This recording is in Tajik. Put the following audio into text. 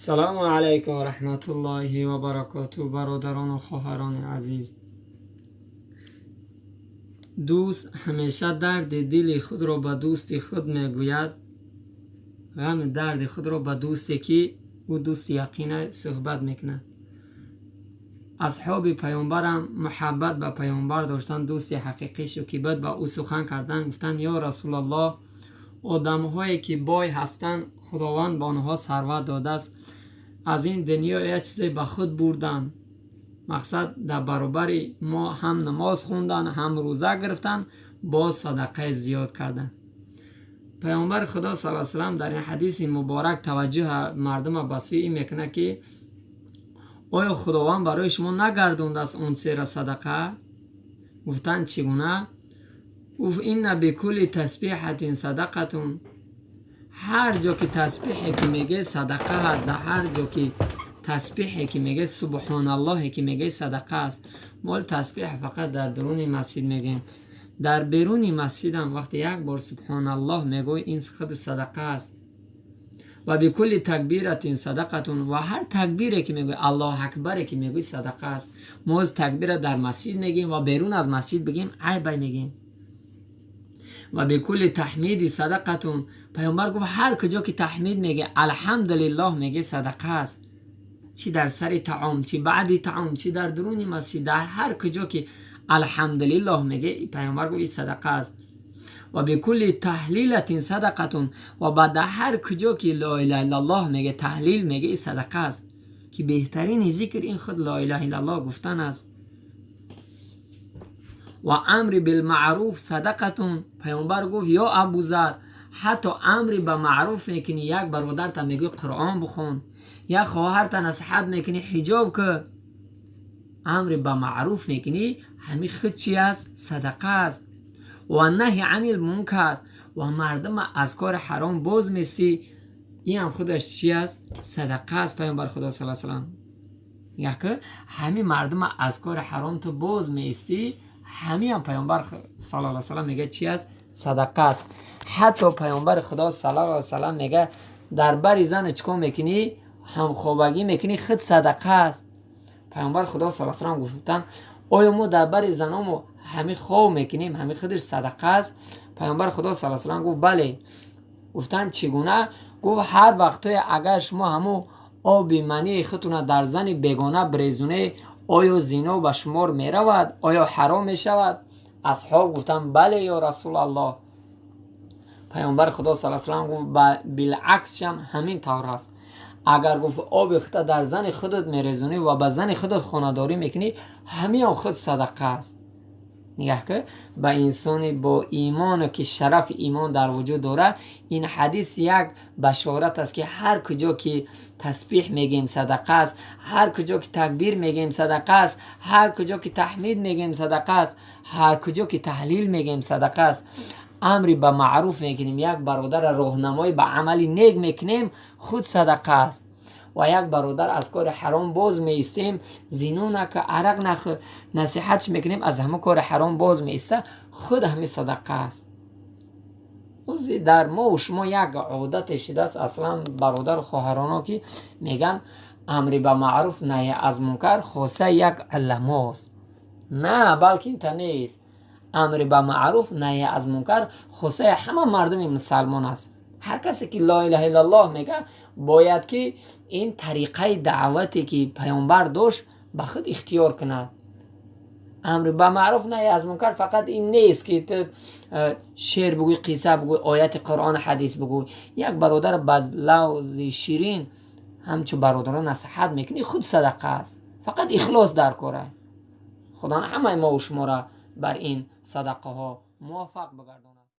Салому алайкум ва раҳматуллоҳи ва баракоту, бародарону хоҳарони азиз. Дӯст ҳамеша дарди дили худро ба дӯсти худ мегӯяд, ғами дарди худро ба дӯсте, ки ӯ дӯсти яқина, суҳбат мекунад. Асҳоби паёмбарам муҳаббат ба паёмбар доштанд, дӯсти ҳақиқишу ки баъд ба ӯ сухан кардан, гуфтанд: «Ё Расулаллоҳ, одамҳое ки бой ҳастанд, Худованд ба онҳо сарват додааст, аз ин дунё як чизе ба худ бурданд, мақсад, дар баробари мо ҳам намоз хонданд, ҳам рӯза гирифтанд, боз садақаи зиёд карданд». Паёмбари Худо сал салам дар ин ҳадиси муборак таваҷҷӯҳ мардума ба сӯи ин мекунад, ки оё Худованд барои шумо нагардондааст он чизеро садақа? Гуфтанд: «Чӣ гуна?» Гуфт: «Инна бикулли тасбиҳатин садақатун». Ҳар ҷо ки тасбиҳе ки меге, садақа ҳаст. Дар ҳар ҷо ки тасбиҳе ки меге, субҳоналлоҳе ки меге, садақа аст. Мо тасбиҳ фақат дар дуруни масҷид мегӯем. Дар беруни масҷидам вақте як бор субҳоналлоҳ мегӯй, ин худ садақа аст. Ва бикулли такбиратин садақатун. Ва ҳар такбире ки мегӯй, Аллоҳу акбаре ки мегӯй, садақа аст. Мо оз такбира дар масҷид мегӯем ва берун аз масҷид бигӯем, айбай мегӯем. Ва бикулли таҳмиди садақатун. Паёмбар гуфт: ҳар куҷо ки таҳмид меге, алҳамдулиллоҳ меге, садақа аст. Чӣ дар сари таом, чӣ баъди таом, чӣ дар дуруни масҷид, дар ҳар куҷо ки алҳамдулиллоҳ меге, паёмбар гуфт, ин садақа аст. Ва бикулли таҳлилатин садақатун. Ва ба дар ҳар куҷо ки ло илаҳа иллаллоҳ меге, таҳлил меге, ин садақа аст, ки беҳтарини зикр ин худ ло илаҳа иллаллоҳ гуфтан аст. Ва амри билмаъруф садақатун. Паёмбар гуфт: «Ё Абузар, ҳатто амри ба маъруф мекунӣ, як бародарта мегӯӣ, Қуръон бихон, як хоҳарта насиҳат мекунӣ, ҳиҷоб ку, амри ба маъруф мекунӣ, ҳамин худ чи аст? Садақа аст». Ва наҳи анил мункар. Ва мардума аз кори ҳаром боз месӣ, ин ҳам худаш чи аст? Садақа аст. Паёмбар Худо сала салам мегӯяд, ки ҳамин мардума аз кори ҳаром ту боз меистӣ, ҳамин паёмбар саллаллоҳу салам мегӯяд, чи аст? Садақа аст. Ҳатто паёмбари Худо саллаллоҳу салам мегӯяд: дар бари зана чӣ кор мекунӣ? Ҳамхобагӣ мекунӣ, худ садақа аст. Паёмбари Худо саллаллоҳу салам гуфтанд: оё мо дар бари заномо ҳамин хоб мекунем, ҳамин худаш садақа аст? Паёмбари Худо саллаллоҳу салам гуфт: бале. Гуфтанд: чӣ гуна? Гуфт: ҳар вақтое агар шумо ҳамун оби мании худтона дар зани бегона бирезонед, оё зино ба шумор меравад? Оё ҳаром мешавад? Асҳоб гуфтанд: бале, ё Расулаллоҳ. Паёмбари Худо сала салам гуфт: билаксшам ҳамин тавр аст. Агар, гуфт, оби худта дар зани худат мерезонӣ ва ба зани худат хонадорӣ мекунӣ, ҳамин худ садақа аст. Нигаҳ ки ба инсони бо имону ки шарафи имон дар вуҷуд дорад, ин ҳадис як башорат аст, ки ҳар куҷо ки тасбиҳ мегӯем, садақа аст, ҳар куҷо ки такбир мегӯем, садақа аст, ҳар куҷо ки таҳмид мегӯем, садақа аст, ҳар куҷо ки таҳлил мегӯем, садақа аст. Амри ба маъруф мекунем, як бародарро роҳнамоӣ ба амали нек мекунем, худ садақа аст. Ва як бародар аз кори ҳаром боз меистем, зино нака, арақ нахӯр, насиҳатш мекунем, аз ҳама кори ҳаром боз меиста, худ ҳамин садақа аст. Ози дар мову шумо як одате шидааст аслан, бародару хоҳароно, ки мегӯянд амри ба маъруф, наҳи аз мункар хоса як уламост. На, балки инта нест. Амри ба маъруф, наҳи аз мункар хосаи ҳама мардуми мусалмон аст. Ҳар касе ки ло илаҳа иллаллоҳ мегӯяд, бояд ки ин тариқаи даъвате ки паёмбар дошт, ба худ ихтиёр кунад. Амри ба маъруф, наҳи аз мункар фақат ин нест, ки ту шеър бугӯй, қисса бугӯй, ояти Қуръон, ҳадис бугӯй. Як бародар ба лавзи ширин ҳамчун бародарон насиҳат мекунӣ, худ садақа аст. Фақат ихлос дар кора. Худо ҳамаи мову шуморо бар ин садақаҳо муваффақ бигардонад.